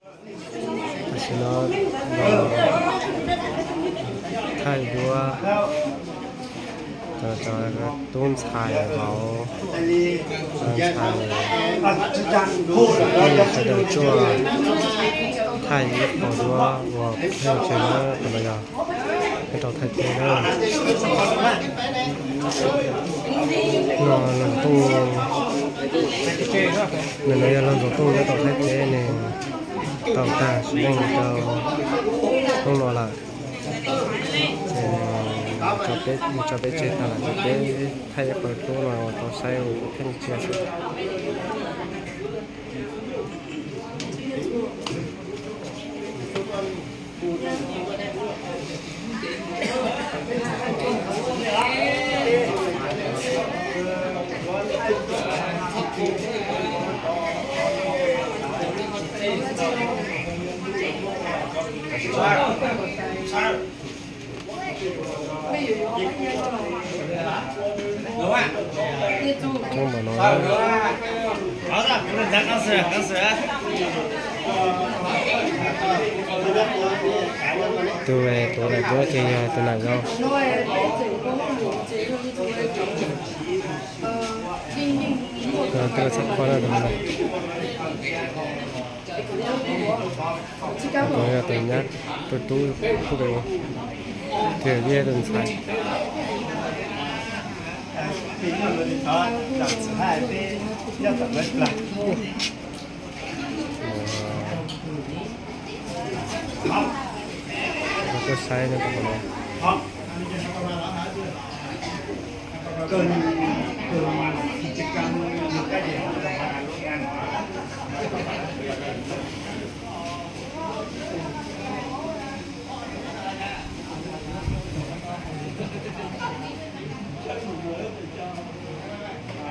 Tam sim no thaij duab, tub ntxhais vauv, ntxhais, sawv daws tsuaj thaij ib qho duab uas pheej tsev na, qhov no yog nyob rau Thaib teb na. No Loog Tooj, ntawm no yog Loog Ntxoov Tooj nyob rau Thaib teb ne, tau tag sim neej rau hnub no lawm. Ces tso peb tseg tag lawm ces peb thaij ib qho duab no tau saib ua pheej tsiaj xwb. Coob npaum no. Tus tuav daim duab ces yog tus nam yau. Tus txhab qhua na, tus no. Tus no yog tus nyab, tus tub, tub, thiab yog tus ntxhais. Koj saib no.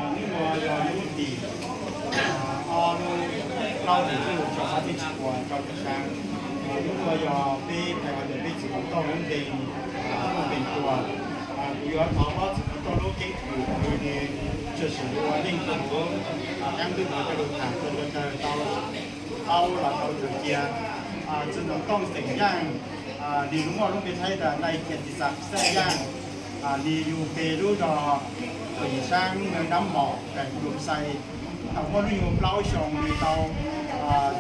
Hnub no yog lub tim ob lub plaub tim lub tshooj ob txhiab tsib puas rau caum xya. Hnub no yog peb hais tias peb txiv Koom Tooj lub npe, lub npe tuas. Kuv yuav thov ob txiv Koom Tooj lub keeb kwm nws tshwm sim ua neej rau kuv, keeb kwm no coj lug tham rau cov ntawd tau, tau los tau txawm cia. Txiv Ntxoov Tooj xeem Yaaj, nws lub muaj lub npe Thaib tas Nai Kias Tis Xam xeem Yaaj, nws yug pem lub zos Tuam Yim Saab, Nab Maum, Kaim Lum Xais. Thaum muaj hnub nyoog plaub xyoo nws tau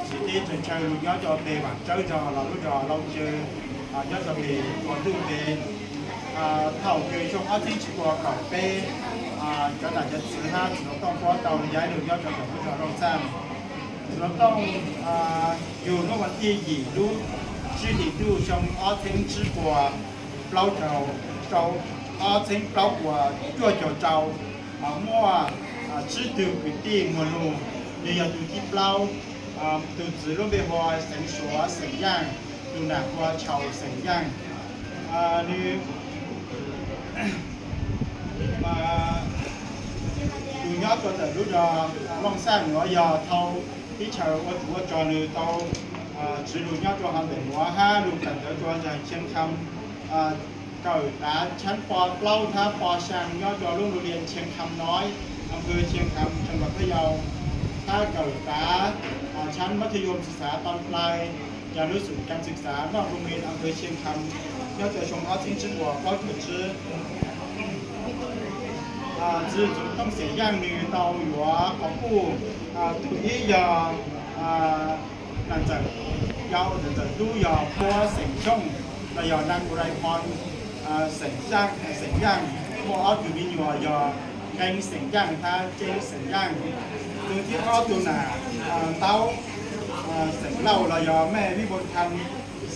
tsiv teb tsaws chaw lug nyob rau pem Vaam Tsawb zog los lub zos Lauj Tsawb, nyob rau pem ua ntuj pem. Thaum kws xyoo ob txhiab tsib puas kaum peb, cov nam cov txwv hab Txiv Ntxoov Tooj puab tau yaib lug nyob rau tom lub zos Looj Xaaj. Txiv Ntxoov Tooj yug hnub vas thij yim lub tsib hlis ntuj xyoo ob txhiab tsib puas plaub caug rau, ob txhiab plaub puas cuaj caug rau, muaj tsib tug kwv tij muag lug. Nws yog tus thib plaub. Tus txwv lub npe hu ua Xeev Suav xeem Yaaj, tus nam hu ua Tshau xeem Yaaj. Nws, nws nyob rau ntawm lub zos Looj Xaaj nuav, yog thau teb chaws ua tsov ua rog. Nws tau tsiv lug nyob rau hauv ntawm nuav hab lug kawm ntawv rua ntawm Chiang Kham, kawm tav tshaab po plaub hab po xyaa nyob rau lub lub lias Chiang Kham Noi, amplhws Chiang Kham, tsam los thab yau, hab kawm tav tshaab mab thas yom xwm xav ton plai, yog lub xum kam xwm xav noj lub lias amplhws Chiang Kham, nyob rau xyoo ob txhiab tsib puas plaub caug tsib. Txiv Ntxoov Tooj xeem Yaaj nws tau yuav qhov puj, tus ib yog nam ntxawm yau, nam ntxawm tub yog Puab xeem Xyooj, los yog Nab Ku Rai Phoo xeem Yaaj, muaj ob tug me nyuam yog Nqeeb xeem Yaaj hab Ceeb xeem Yaaj. Tus thib ob tus nam Ntaub xeem Lauj los yog Mej Vib Npoo Tham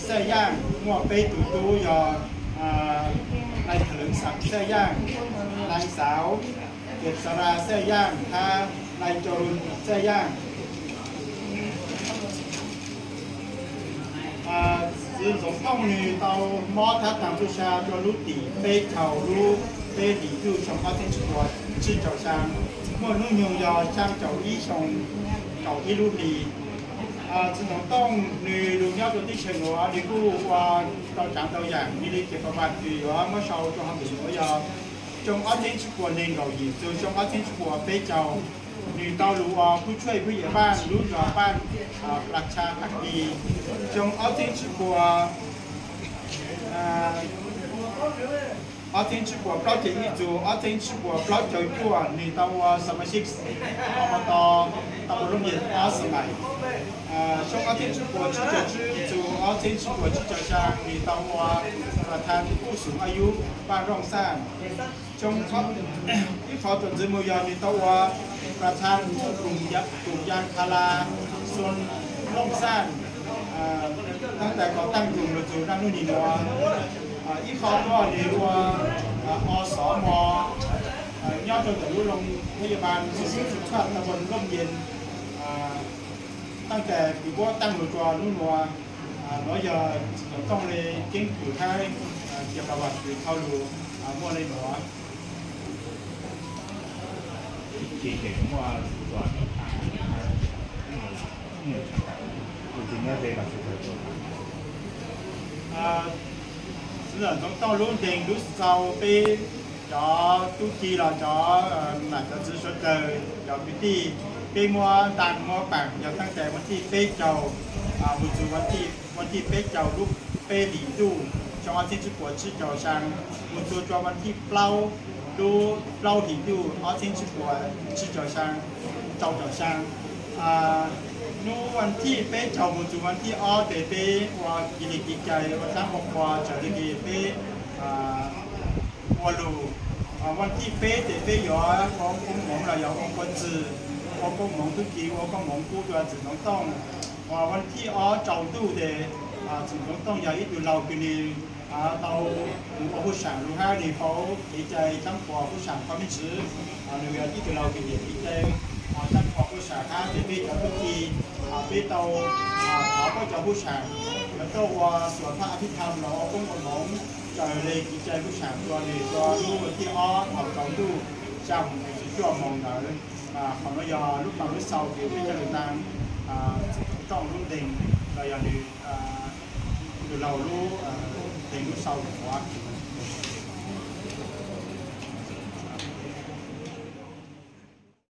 xeem Yaaj, muaj peb tug tub yog Nai Tham Leev Xam xeem Yaaj, Nai Xauv Kias Xa La xeem Yaaj hab Nai Cau Lun xeem Yaaj. Txiv Ntxoov Tooj nws tau mob thab taag txuj sa rua lub tim peb caug lub peb hlis ntuj xyoo ob txhiab tsib puas tsib caug xyaa, muaj hnub nyoog yog xyaa caum ib xyoo kaum ib lub hli. Txiv Ntxoov Tooj nws lug nyob rua teb chaws nuav nws kuj ua tau tsaav ntau yaam, nws le ces pab vaam kws yuav muab sau rua hauv ntawm nuav yog xyoo ob txhiab tsib puas neeg nkaum yim txug xyoo ob txhiab tsib puas peb caug. Nws tau lug ua phub tshuaj phub yam paj lub nrog paj Plas Tshaj Paj Kis. Xyoo ob txhiab tsib puas ob txhiab tsib puas plaub caug ib txug ob txhiab tsib puas plaub caug cuaj, nws tau ua xas mas sij ob pov tau tau ua lub npias ob xas mais. Xyoo ob txhiab tsib puas tsib caug tsib txug ob txhiab tsib puas tsib caug xyaa, nws tau ua plas thas kuj xum aj yub paj rooj xaj. Xyoo ib qhov txuas ntxiv mus yog nws tau ua plas thas kuj kum ya kha la xoo rooj xaj, tab tas kom taaj kum lug txug dlaab lub nim nuav. Ib qhov tuaj nws ua o xov mos nyob rau ntawm lub loo thab yaj mas xu xu tshaj ta npoo looj yej. Tab tas kws puab taaj lug rua lub nuav, nuav yog txiv tooj le keeb kwm hab cia plas vam kws dhau lug muaj le nuav. Txiv ntxawm Ntxoov Tooj lub nteeg lub xaus peb cov tub ki los cov nam cov txwv suav dlawg cov kwv tij, peb muab ntaag muab paam yog taag tas vas thij peb caug mus txug vas thij peb caug lub peb hlis ntuj xyoo ob txhiab tsib puas tsib caug xyaa, mus txug rua vas thij plaub lub plaub hlis ntuj ob txhiab tsib puas tsib caug xyaa, rau caum xyaa. Nub vas thij peb caug mus txug vas thij ob tes peb ua kev li kev cai ua dlaab ua qhua raws li kev peb ua lug. Vas thij peb tes peb yuav ua koob moov los yog ua koob txwg, ua koob moov tub ki, ua koob moov kub rua txiv Ntxoov Tooj. Vas thij ob rau ntuj tes txiv Ntxoov Tooj yog ib tug laug kws nwg tau ua huj saam lug hab nwg paub kev cai dlaab qhuas huj saam qhov me ntsis. Nwg yog ib tug laug kws nyiam kev cai dlaab qhuas huj saam hab tes peb cov tub ki peb tau thov puab cov huj saam yuav tuaj ua xuas phaj a phij tham los ua koob ua moov raws li kev cai huj saam rua nwg rua lub vas thij ob thaus rau ntuj xyaa moos txug cuaj moos ntawd. Qhov nuav yog lub paam lub xaus kws peb coj lug ntaag txiv Ntxoov Tooj lub nteeg los yog nwg tug laug lub nteeg lub xaus nuav.